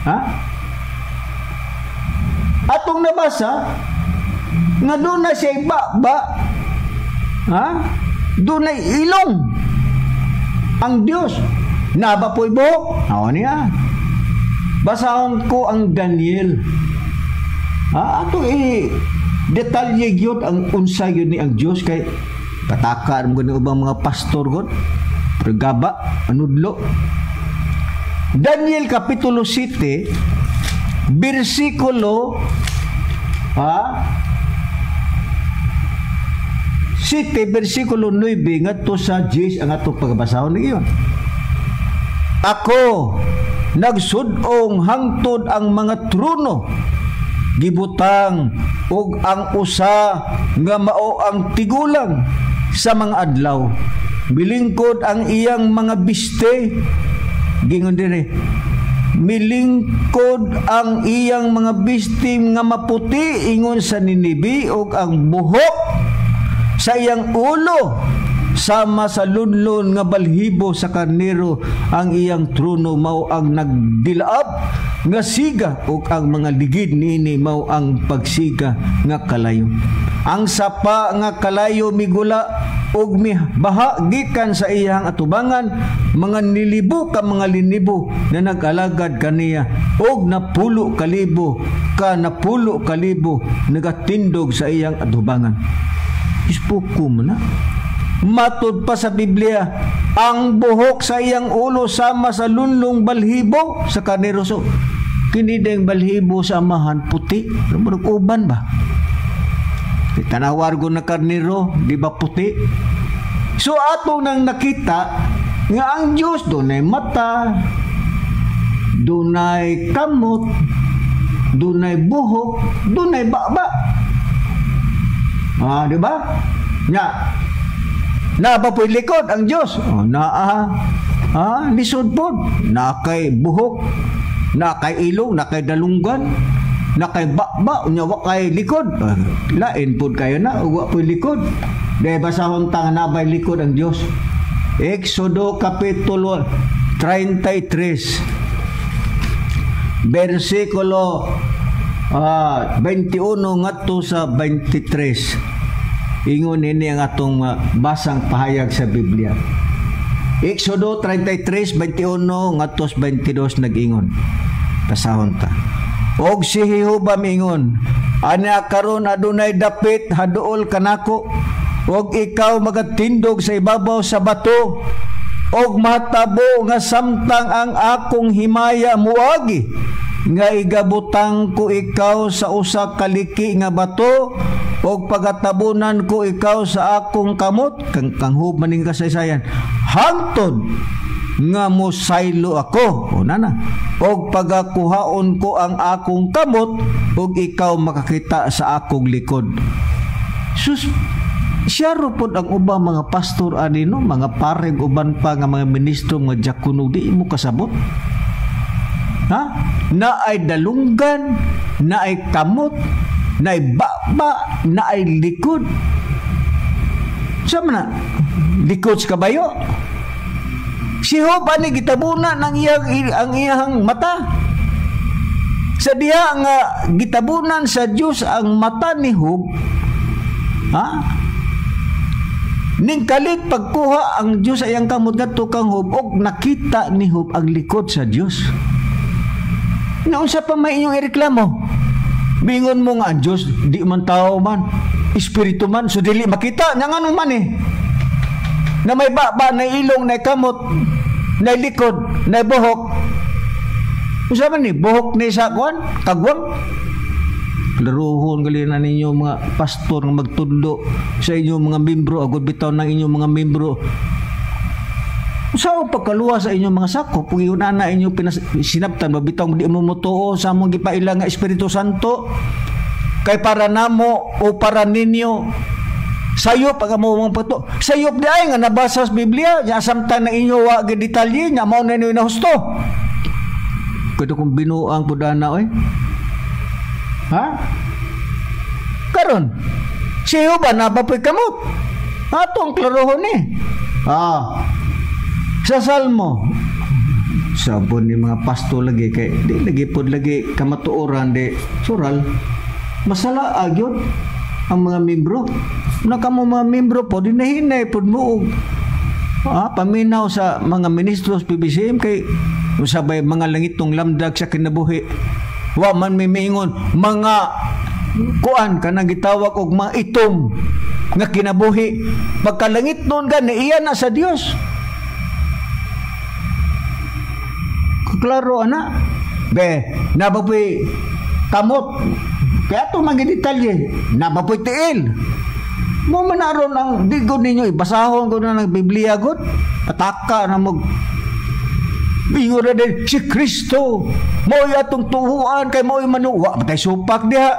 Ha? Atong nabasa nga doon na siya baba, ha? Doon ay ilong ang Diyos. Naa ba po'y buhok? Ako niya. Basahon ko ang Daniel. Ha, ato eh, detalye gyud ang unsa gyud ni ang Dios kay pataka mo gani ubang mga pastor god. Pero gaba, anudlo. Daniel kapitulo 7 bersikulo, ha, 7 bersikulo 9 ngadto sa 10 ang atong pagbasahon iyon. "Ako nagsudong hangtod ang mga trono gibutang ug ang usa nga mao ang tigulang sa mga adlaw. Milingkod ang iyang mga biste," gingon dire, "milingkod ang iyang mga biste nga maputi ingon sa ninibi ug ang buhok sa iyang ulo sama sa lunlon nga balhibo sa karnero. Ang iyang trono mao ang nagdilaab nga siga ug ang mga ligid niini mao ang pagsiga nga kalayo. Ang sapa nga kalayo migula ug mibaha gikan sa iyang atubangan. Mga nilibo ka mga linibo na nag-alagad kaniya ug 10,000 ka 10,000 nagatindog sa iyang atubangan." Ispuko mo na. Matud pa sa Biblia, ang buhok sa iyang ulo sama sa lunlong balhibo sa karnero. So, kini ding balhibo sa amahan puti. Murag uban ba? Tanawar ko na karnero, di ba puti? So ato nang nakita nga ang Diyos dunay mata, dunay kamot, dunay buhok, dunay baba. Ah, di ba? Nya, naa ba po'y likod ang Diyos? Oh, naa. Ah, lisod pod. Naa kay buhok, naa kay ilong, naa kay dalunggan, naa kay baba, unya wa kay likod. Ah, lain pod kayo na, wa po'y likod. Dahil basahon ta nga naa bay likod ang Diyos. Exodo kapitulo 33 versikulo 21 ngadto sa 23. Ingon ini ang atong basang pahayag sa Biblia. Exodo 33:21 ngadto sa 22 nag-ingon. Basahon ta. "Og si Jehova miingon, 'Ana karon adunay dapit haduol kanako ug ikaw magatindog sa ibabaw sa bato, ug matabo nga samtang ang akong himaya muagi nga igabutang ko ikaw sa usa ka liki nga bato ug pagatabunan ko ikaw sa akong kamot," kang kanghub maning kasaysayan, "hangtod nga mosaylo ako. O nana. Og pagakuhaon ko ang akong kamot ug ikaw makakita sa akong likod. Sus, siya ro pod ang ubang mga pastor ani, no, mga pare, uban pa nga mga ministro, mga diakono, di mo kasabot. Ha? Na ay dalunggan, na ay kamot, na ay baba, na ay likod. Sa man na? Likod sa kabayo. Si Job ani gitabuna ng iyang ang iyang mata. Sa diha nga gitabunan sa Dios ang mata ni Job, ha? Ning kalit pagkuha ang Dios sa iyang kamot ngadto kang Job og nakita ni Job ang likod sa Dios. Naunsa pa may inyong ireklamo? Bingon mo nga ang Dios di man tao man, espiritu man, so dili makita nya ngano man eh. Na may baba, na ilong, na kamot, na likod, na buhok. Unsa man ni buhok ni sa kuan, kagwang? Laruhon gali na ninyo mga pastor nga magtudlo sa inyong mga membro, agud bitaw ng inyong mga membro. Sa pagkaluwa sa inyong mga sakop, kung yun na inyo sinabtan, mabitaw di mo motuo sa among gipaila nga Espiritu Santo, kay para namo o para ninyo. Sayop ang amo mga pato. Sayop di ay nga nabasa sa Biblia, nya samtang na inyo wa gi detalye, nya mao na ninyo nahusto. Kuto kung binuang pud ana oy. Ha? Karon, si Jehovah nabapoy kamot. Atong klarohon ni. Ah. Sa Salmo, sabon ni mga pasto lagi kay di lagi pod lagi kamatuoran di sural. Masala agyod ang mga membro. Na kamo mga membro po dinahinay pod mo og paminaw sa mga ministros PBCM kay usabay mga langitong lamdag sa kinabuhi. Wa man may miingon mga kuan kanang gitawag og mga itom nga kinabuhi. Pagkalangit nun gani iya na sa Dios. Klaro ana. Be, nabapoy kamot. Kaya ito mga detalye, nabapoy tiil. Mo manaron ang digod ninyo, ibasahon ko na ng Biblia god. Ataka na mo. Ingon na din, si Kristo, mo'y atong tuhuan, kay mo'y manuwa. Patay supak diha.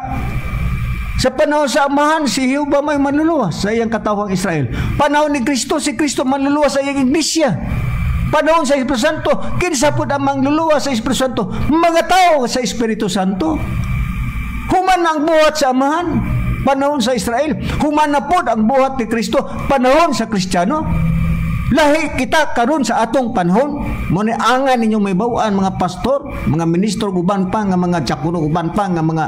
Sa panahon sa Amahan, si Jehovah may manluluwas sa iyang katawang Israel. Panahon ni Kristo, si Kristo manluluwas sa iyang iglesia. Panahon sa Espiritu Santo, kinsa pud ang mangluluwas sa Espiritu Santo? Mga tao sa Espiritu Santo. Human ang buhat sa Amahan, panahon sa Israel. Human na pod ang buhat ni Kristo, panahon sa Kristiyano. Lahi kita karon sa atong panahon. Mo ni angan ninyo may bawaan mga pastor, mga ministro, uban pa nga mga diakono, uban pa nga mga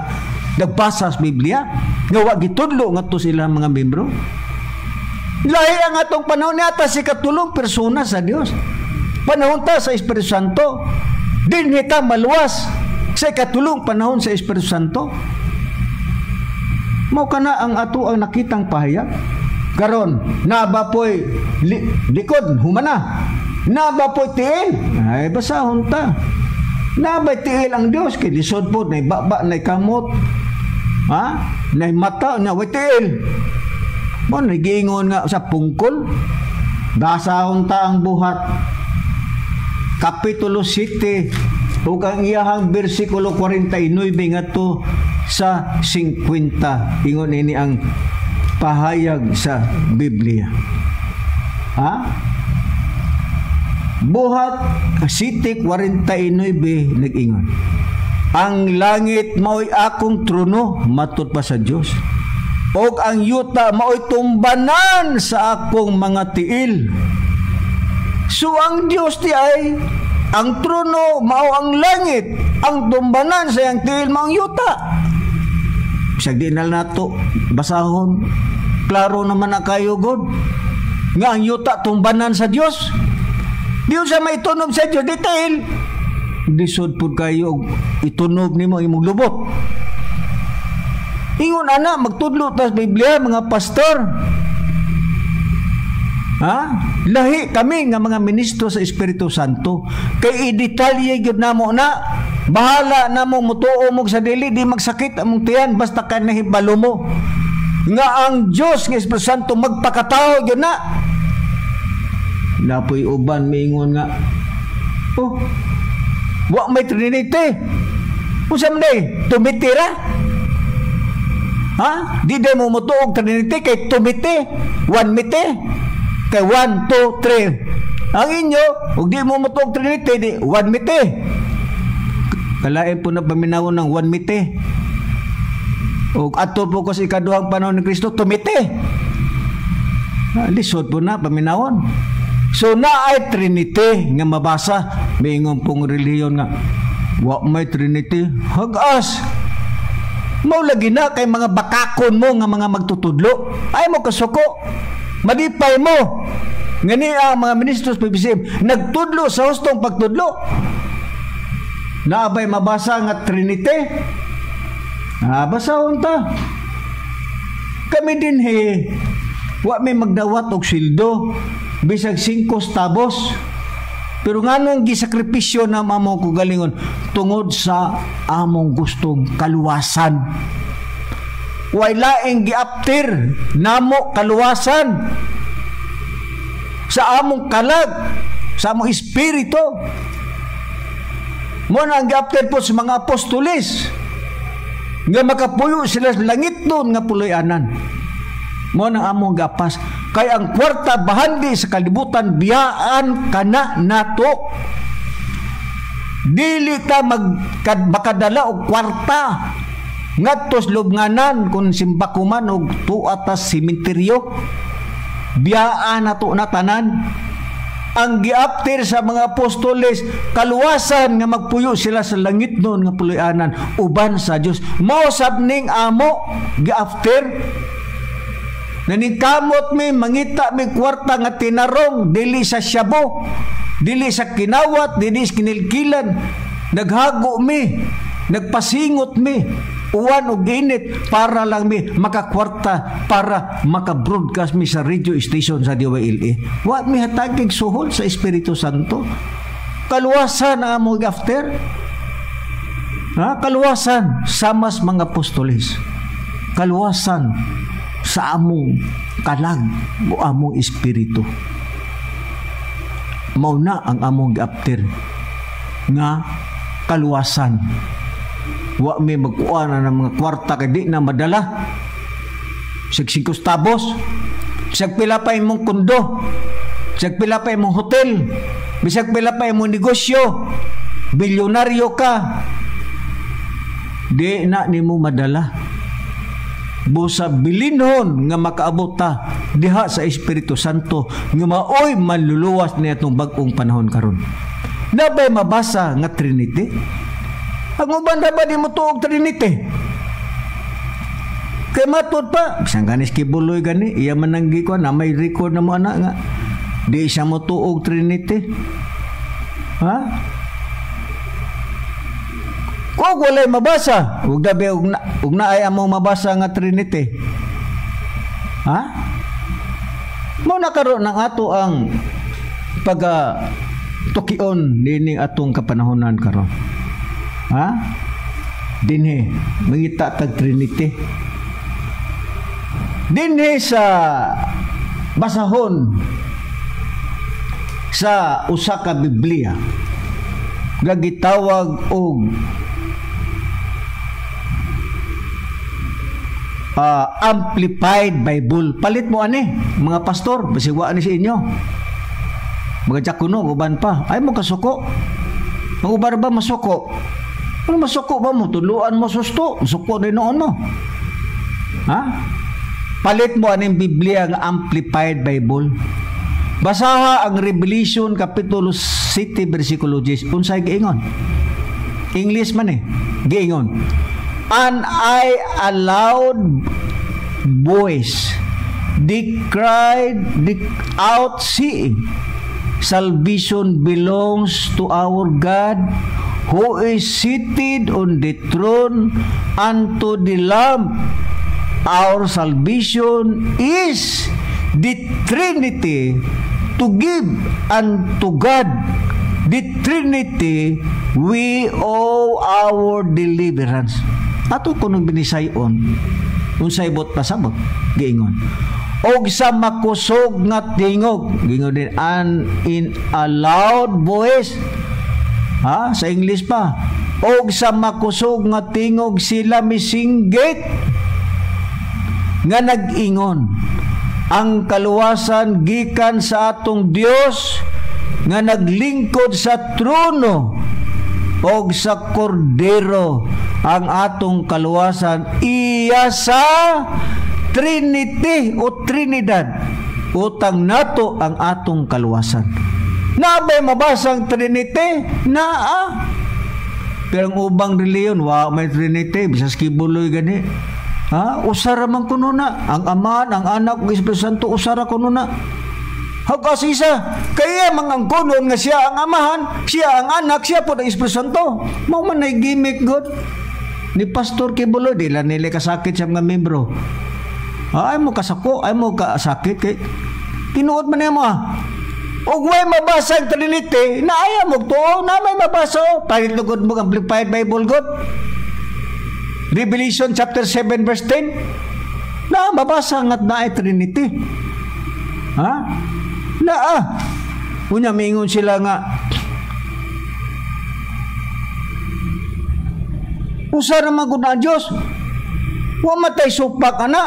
nagbasa sa Biblia, nga wa gitudlo ngadto sila mga membro. Lahi ang atong panahon niata si katulong persona sa Dios. Panahon ta sa Espiritu Santo, dinhi ta maluwas sa ikatulong panahon sa Espiritu Santo. Mao kana ang ato ang nakitang pahayag. Karon, nabapoy likod, humana. Nabapoy tiil, ay basahon ta. Nabay tiil ang Dios kay lisod pod nay baba, nay kamot. Ha? Nay mata, na way tiil. Mo nagiingon nga sa pungkol. Basahon ta ang buhat. Kapitulo 7 ug ang iyahang bersikulo 49 ngadto sa 50. Ingon ini ang pahayag sa Biblia. Ha? Buhat 7:49 nag-ingon. Ang langit mao'y akong trono, matud pa sa Dios. Og ang yuta mao'y tumbanan sa akong mga tiil. So ang Dios di ay ang trono mao ang langit, ang tumbanan sa iyang tiil mao ang yuta. Bisag di na nato basahon, klaro naman na kayo god nga ang yuta tumbanan sa Dios. Di sa maitunob sa Dios di tiil. Lisod pud kayo itunob nimo imong lubot. Ingon ana magtudlo ta sa Biblia mga pastor. Ha? Lahi kami nga mga ministro sa Espiritu Santo kay i-detalye gyud namo na. Bahala namo mutuo mo sa dili, di magsakit among tiyan basta ka nahibalo mo nga ang Dios nga Espiritu Santo magpakatao gyud na. Napoy uban miingon nga Oh. Wa may Trinity. Unsa man day? Tumitira? Ha? Di day mo motuo og Trinity kay tumiti. One mite. Kay 1, 2, 3. Ang inyo, ug di mo motuo og Trinity, di one mite. Kalain po na paminawon ng one mite. O ato po ko sa ikaduhang panahon ni Kristo, tumite. Lisod po na paminawon. So naay Trinity nga mabasa, miingon pong relihiyon nga wa may Trinity, hagas. Mao lagi na kay mga bakakon mo nga mga magtutudlo. Ay mo kasuko. Malipay mo. Ngani ang mga ministros PBCM nagtudlo sa hustong pagtudlo. Naabay mabasa nga Trinity? Basahon ta. Kami din he, wa may magdawat og sweldo bisag 5 tabos. Pero nganong gisakripisyo na among kugalingon tungod sa among gustong kaluwasan. Way laing giaptir namo kaluwasan sa among kalag, sa among espiritu. Mo na ang giaptir po sa mga apostoles nga makapuyo sila sa langit nun nga puloy-anan. Mo nang among gapas kay ang kwarta bahandi sa kalibutan biyaan kana nato. Dili ta makadala og kwarta ngadto sa lubnganan kung simbako man og tuwa ta sementeryo. Biyaan nato na tanan. Ang giaptir sa mga apostoles kaluwasan nga magpuyo sila sa langit nun nga puloy-anan uban sa Dios. Mao sab ning amo giaptir. Naningkamot mi mangita mi kwarta nga tinarong dili sa syabo, dili sa kinawat, dili sa kinilkilan. Naghago mi, nagpasingot mi, uwan og init para lang mi makakwarta para maka-broadcast mi sa radio station sa DYLA. Wa mi hatagig suhol sa Espiritu Santo. Kaluwasan ang among after. Ha? Kaluwasan sa mas mga apostoles. Kaluwasan sa among kalag o among espiritu. Mao na ang among giapter nga kaluwasan. Wa mi magkuha na ng mga kwarta kay di na madala. Sig 5 tabos. Bisag pila pa imong kondo. Bisag pila pa imong hotel. Bisag pila pa imong negosyo. Bilyonaryo ka. Di na nimo madala. Busa bilinhon nga makaabot ta diha sa Espiritu Santo nga maoy manluluwas niya itong bag-ong panahon karon. Nabay mabasa nga Trinity? Ang uban na ba di mo tuog Trinity? Kay matud pa, bisan ganis kibuloy gani, iya man ang gikuan, na may record na mo anak nga di siya mo tuog Trinity. Ha? Kung walay mabasa, ug dabi ug na ay among mabasa nga Trinity. Ha? Mao na karon ang ato ang pag tukion nining atong kapanahonan karon. Ha? Dinhi mangita tag Trinity. Dinhi sa basahon sa usa ka Biblia nga gitawag og Amplified Bible. Palit mo ani mga pastor, basig wa ani sa inyo. Mga diakono uban pa. Ay mo kasuko. Ang uban ba masuko? Ano masuko ba mo? Tuluan mo susto, masuko din noon mo. Ha? Palit mo aning Biblia nga Amplified Bible. Basaha ang Revelation kapitulo 7 bersikulo 10. Unsay giingon? English man eh. Giingon. And I allowed voice, they cried out, saying, salvation belongs to our God who is seated on the throne and to the Lamb. Our salvation is the Trinity, to give unto God the Trinity we owe our deliverance. Ato kunong binisayon, unsay bot pasabot, giingon. Og sa makusog nga tingog, giingon din, and in a loud voice, Ha, sa English pa. Og sa makusog nga tingog sila misinggit nga nag-ingon, ang kaluwasan gikan sa atong Dios nga naglingkod sa trono og sa Kordero ang atong kaluwasan, iya sa Trinity o Trinidad utang nato ang atong kaluwasan. Nabay mabasang Trinity? Naa. Pero ang ubang reliyon, wa may Trinity, bisas Quiboloy gani. Ha? Usara man kuno na. Ang Amahan, ang Anak, ug Espiritu Santo, usara kuno na. Hagas isa. Kaya mga kunon nga siya ang Amahan, siya ang Anak, siya po ang Espiritu Santo. Mao man ay gimmick god ni Pastor Quiboloy, di lang nila kasakit sa mga membro. Ay mo kasako, ay mo kasakit kay tinuod man nimo ah. Og way mabasa ang Trinity, naaya mo tuo, na may mabasa o. Palit-lugod mo ang Amplified Bible God. Revelation chapter 7 verse 10. Na mabasa nga naay Trinity. Ha? Naa. Unya mingon sila nga usa ra man gud ang Dios. Wa matay supak ana.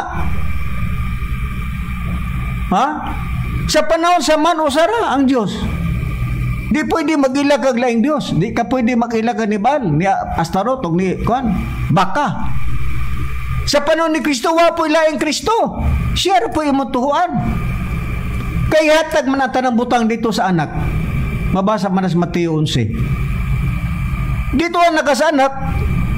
Ha? Sa panahon sa man usara ang Dios. Di pwede magila kag laing Dios. Di ka pwede magila kag ni Baal, ni Astaroth ug ni kuan, baka. Sa panahon ni Kristo wa po'y laing Kristo. Siya ra po'y imong tuhuan. Kay hatag man ang tanang butang dito sa anak. Mabasa man sa Mateo 11. Dito ang naka sa anak,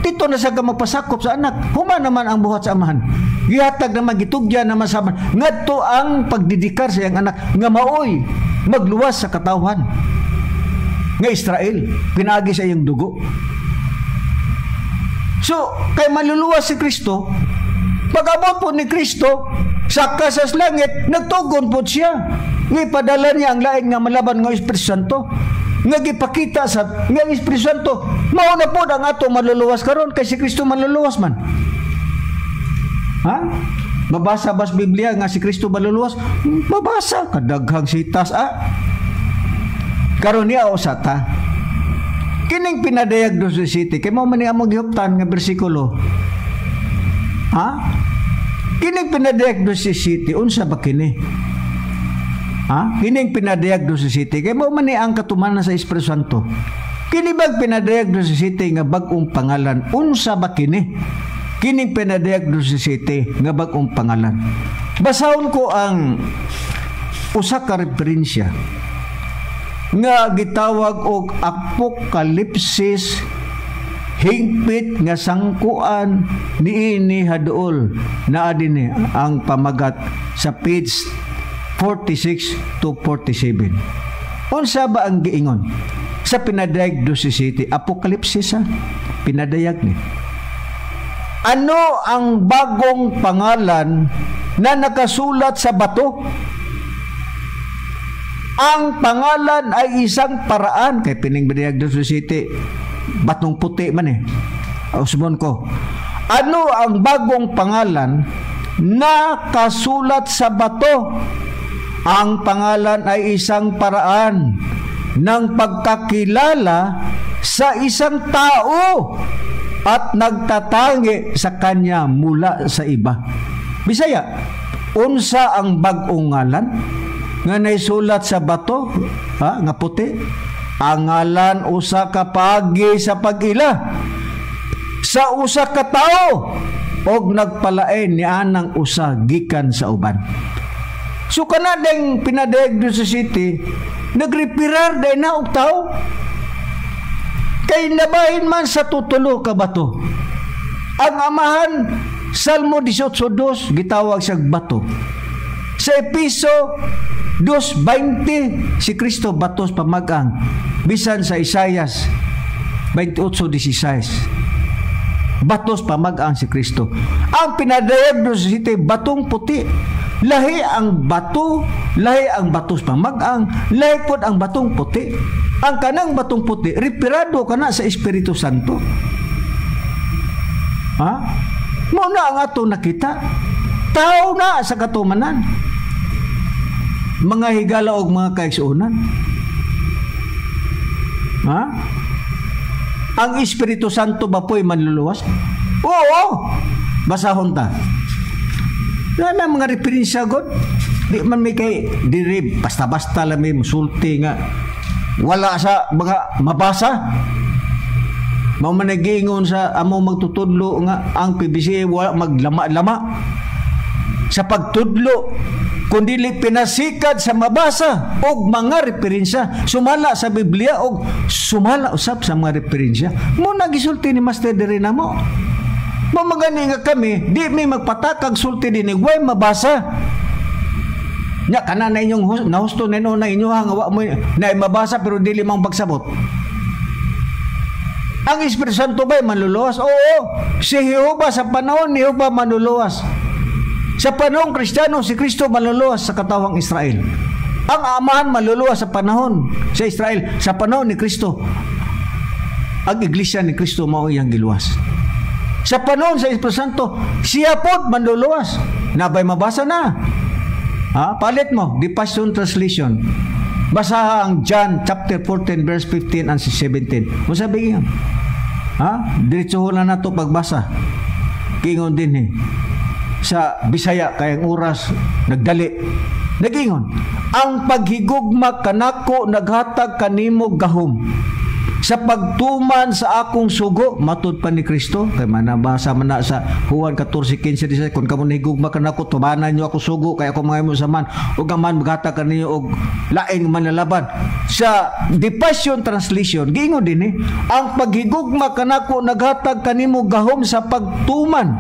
dito na siya magpasakop sa anak. Human naman ang buhat sa amahan. Gihatag naman, gitugyan naman sa amahan. Ngadto ang pagdidikar sa iyang anak nga maoy magluwas sa katawhan nga Israel, pinaagi sa iyang dugo. So, kay maluluwas si Kristo, pag-abot po ni Kristo sa kasas langit, nagtugon po siya. Ngipadala niya ang lain nga malaban nga Espiritu Santo. Nga gipakita sa nga Espiritu Santo, mao na po ang ato maluluwas karon kay si Kristo maluluwas man. Ha? Mabasa ba sa Biblia nga si Kristo maluluwas? Mabasa kadaghang sitas ah. Karon niya usa ta. Kining pinadayag do sa city kay mao man ni among gihuptan nga bersikulo. Ha? Kining pinadayag do sa city unsa ba kini? Ha? Kining pinadayag do sa city kay mao man ni ang katumanan sa Espiritu Santo. Kini bag pinadayag do sa city nga bag-ong pangalan unsa ba kini? Kining pinadayag do sa city nga bag-ong pangalan. Basahon ko ang usa ka referensya nga gitawag og Apokalipsis, hingpit nga sangkuan niini haduol. Naa dinhi ang pamagat sa page 46 to 47. Unsa ba ang giingon sa pinadayag do si city? Apokalipsis ha? Pinadayag ni. Ano ang bagong pangalan na nakasulat sa bato? Ang pangalan ay isang paraan. Kay pining binayag do sa city, batong puti man eh. Usbon ko. Ano ang bagong pangalan na kasulat sa bato? Ang pangalan ay isang paraan ng pagkakilala sa isang tao at nagtatangi sa kanya mula sa iba. Bisaya, unsa ang bag-ong ngalan nga naisulat sa bato, ha, nga puti? Ang ngalan usa ka paagi sa pag-ila sa usa ka tawo og nagpalain ni anang usa gikan sa uban. So kana ding pinadayag do sa city, nagrepirar day na og tawo. Kay nabahin man sa tutulo ka bato. Ang amahan, Salmo 18:2, gitawag siyang bato. Sa Episo 2:20, si Kristo batos pamagang. Bisan sa Isayas 28:16, batos pamagang si Kristo. Ang pinadayag do sa city, batong puti. Lahi ang bato, lahi ang batos pamagang, lahi pod ang batong puti. Ang kanang batong puti, referado kana sa Espiritu Santo. Ha? Mao na ang ato nakita. Tao na sa katumanan. Mga higala og mga kaigsuonan. Ha? Ang Espiritu Santo ba po'y manluluwas? Oo. Basahon ta. Na may mga referensya god. Di man may kay diri basta-basta lang may musulti nga wala sa mga mabasa. Mao man nagiingon sa among magtutudlo nga ang PBC wala maglama-lama sa pagtudlo kun dili pinasikad sa mabasa og mga referensya sumala sa Biblia og sumala usab sa mga referensya. Mo nagisulti ni Master diri namo. Mao magani nga kami di mi magpatakag sulti dinhi way mabasa. Nya kana na inyong nahusto na na inyo nga wa mo na mabasa pero dili mang pagsabot. Ang Espiritu Santo ba'y manluluwas? Oo. Si Jehova sa panahon ni Jehova manluluwas. Sa panahon Kristiyano, si Kristo manluluwas sa katawang Israel. Ang Amahan manluluwas sa panahon sa Israel, sa panahon ni Kristo. Ang iglesia ni Kristo mao iyang giluwas. Sa panahon sa Espiritu Santo, siya pod manluluwas. Nabay mabasa na. Ha? Palit mo, The Passion Translation. Basaha ang John chapter 14 verse 15 and 17. Mo sabi niya. Ha? Diretso na nato pagbasa. Kingon din eh. Sa Bisaya kay ang oras nagdali. Nagingon, ang paghigugma kanako naghatag kanimo gahom sa pagtuman sa akong sugo, matud pa ni Kristo kay manabasa man na sa Juan 14:15 16, kung kamo nahigugma kanako, tumanan niyo ako sugo, kay ako mga sa man ug ang man maghatag kaninyo og laing manlalaban. Sa The Passion Translation, giingon din eh, ang paghigugma kanako naghatag kanimo gahom sa pagtuman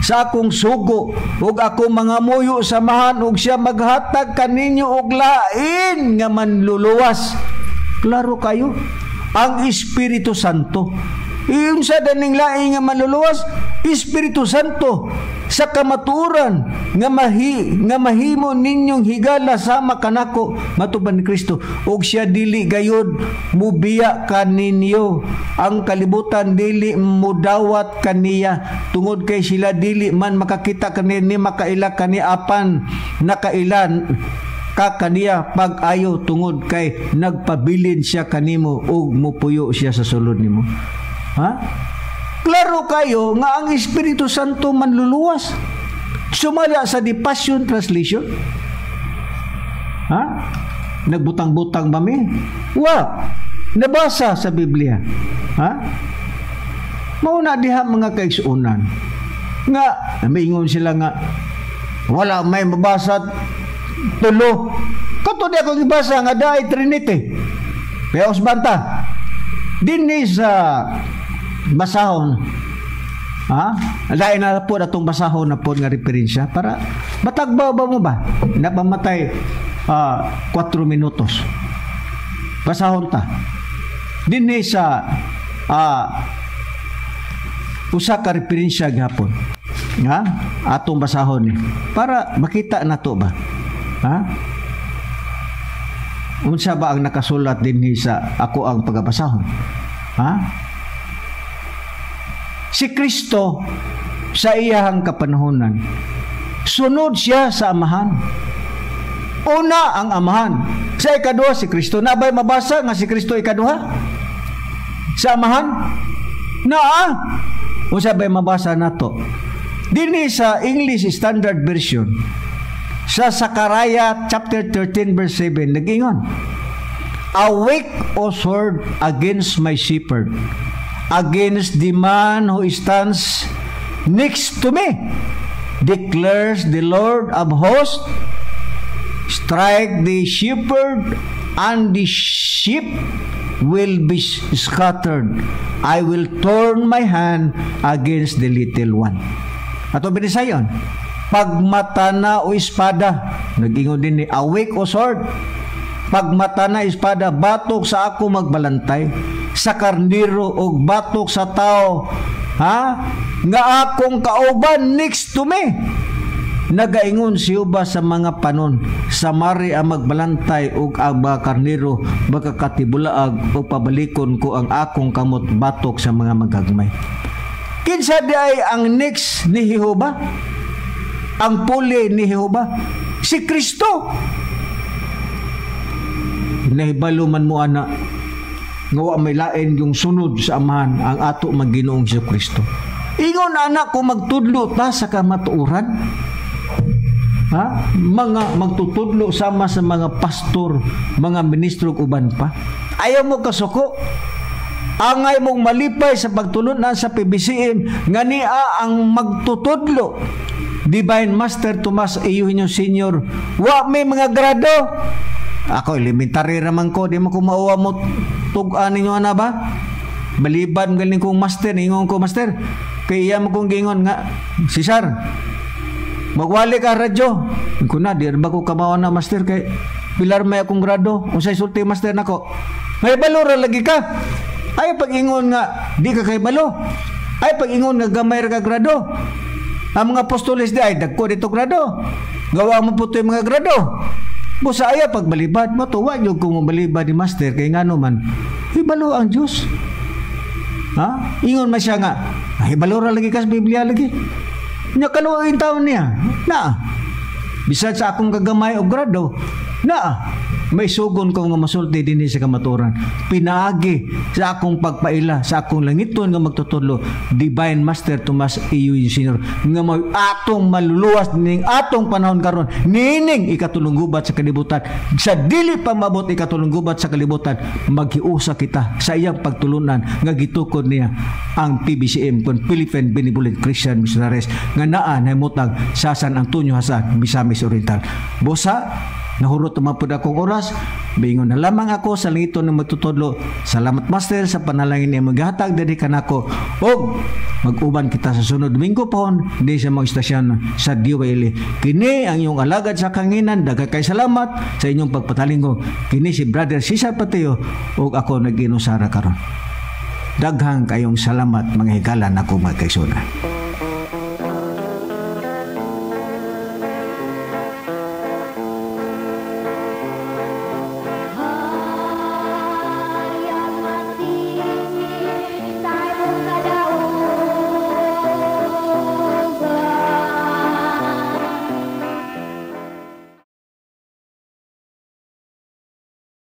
sa akong sugo, ug ako mga muyo sa Amahan ug siya maghatag kaninyo og lain nga manluluwas. Klaro kayo, ang Espiritu Santo. Iyon sa daning laing nga manluluwas, Espiritu Santo sa kamatuoran nga mahimo ninyong higala sama kanako, matuban ni Kristo, ug siya dili gayod mubiya kaninyo. Ang kalibutan dili mudawat kaniya tungod kay sila dili man makakita kaniya ni makaila kani, apan nakailan ka kaniya pag-ayo tungod kay nagpabilin siya kanimo ug mupuyo siya sa sulod nimo. Ha? Klaro kayo nga ang Espiritu Santo manluluwas. Sumala sa The Passion Translation. Ha? Nagbutang-butang ba mi? Wa. Nabasa sa Biblia. Ha? Mao na diha, mga kaigsuonan, nga maingon sila nga wala may mabasa tulo. Kato di ako gibasa nga daay Trinity. Kaya usbanta. Dinhi sa basahon. Ha? Lain na po atong basahon na po nga referensya para matagbaw ba mo ba? Napamatay 4 minutos. Basahon ta. Dinhi sa usa ka referensya gihapon. Ha? Atong basahon ni para makita nato ba? Ha? Unsa ba ang nakasulat dinhi sa ako ang pagabasahon? Ha? Si Kristo sa iyahang kapanahonan, sunod siya sa Amahan. Una ang Amahan. Sa ikaduha si Kristo. Nabay mabasa nga si Kristo ikaduha? Sa Amahan? Naa. Unsa bay mabasa nato? Dinhi sa English Standard Version, sa Zechariah chapter 13 verse 7, nag-ingon, "Awake, O sword, against my shepherd, against the man who stands next to me, declares the Lord of hosts. Strike the shepherd, and the sheep will be scattered. I will turn my hand against the little one." Ato binisayon, "Pagmata na o espada," nag-ingon din ni, "Awake, O sword, pagmata na espada, batok sa ako magbalantay, sa karniro og batok sa tao, ha, nga akong kauban, next to me. Nagaingon si Jehova sa mga panon, samari ang magbalantay ug ang mga karniro makakatibulaag, ug pabalikon ko ang akong kamot batok sa mga magagmay." Kinsa di ay ang next ni Jehova? Ang puli ni Jehova? Si Kristo. Nahibalo man mo ana. Nga wa may lain yung sunod sa Amahan ang ato mang Ginoong Hesus Kristo. Ingon anak ko, magtudlo ta sa kamatuoran. Ha? Mga magtutudlo sama sa mga pastor, mga ministro ug uban pa. Ayaw mo kasuko. Angay mong malipay sa pagtulunan sa PBCM nga niya ang magtutudlo. Divine Master Tomas Eugenio Senior. Wa may mga grado. Ako elementary raman ko, di mo ko mauwa mo tug-an ninyo ana ba? Baliban galing kong master, ingon ko, "Master," kay iya mo kong gingon nga, "Cesar, magwali ka radyo." Ko na, di ba ko kamawa na, master, kay pilar may akong grado. Unsay sulti master nako? "May balura lagi ka. Ay pag-ingon nga di ka kay balo. Ay pag-ingon nga gamay ra ka grado. Ang mga apostoles di ay dagko dito grado. Gawa mo po yung mga grado." Busa aya pagbalibad mo to, wa gyud ko mobalibad ni master kay ngano man hibalo ang Dios. Ha? Ingon man siya nga, "Hibalo ra lagi ka sa Biblia lagi." Nya kaluoy taon niya. Na. Bisan sa akong kagamay og grado, na may sugon ko nga masulti dinhi sa kamatuoran. Pinaagi sa akong pagpaila, sa akong langiton nga magtutudlo, Divine Master Tomas Eugenio Senior, nga may atong maluluwas ning atong panahon karon nining ikatulong gubat sa kalibutan. Sa dili pa mabot ikatulong gubat sa kalibutan, maghiusa kita sa iyang pagtulunan nga gitukod niya ang PBCM kon Philippine Benevolent Christian Missionaries nga naa nahimutang sa San Antonio Hasan, Misamis Oriental. Busa nahurot naman po akong oras. Bingon na lamang ako sa langito ng magtutudlo. Salamat, Master, sa panalangin niya maghatag diri kanako. Og mag-uban kita sa sunod Domingo pohon di sa mga istasyon sa DYL. Kini ang iyong alagad sa kanginan. Daghan kay salamat sa inyong pagpatalingo. Kini si Brother Cesar Pateo ug ako nag-inusara karon. Daghang kayong salamat, mga higala nako mga kaigsuonan.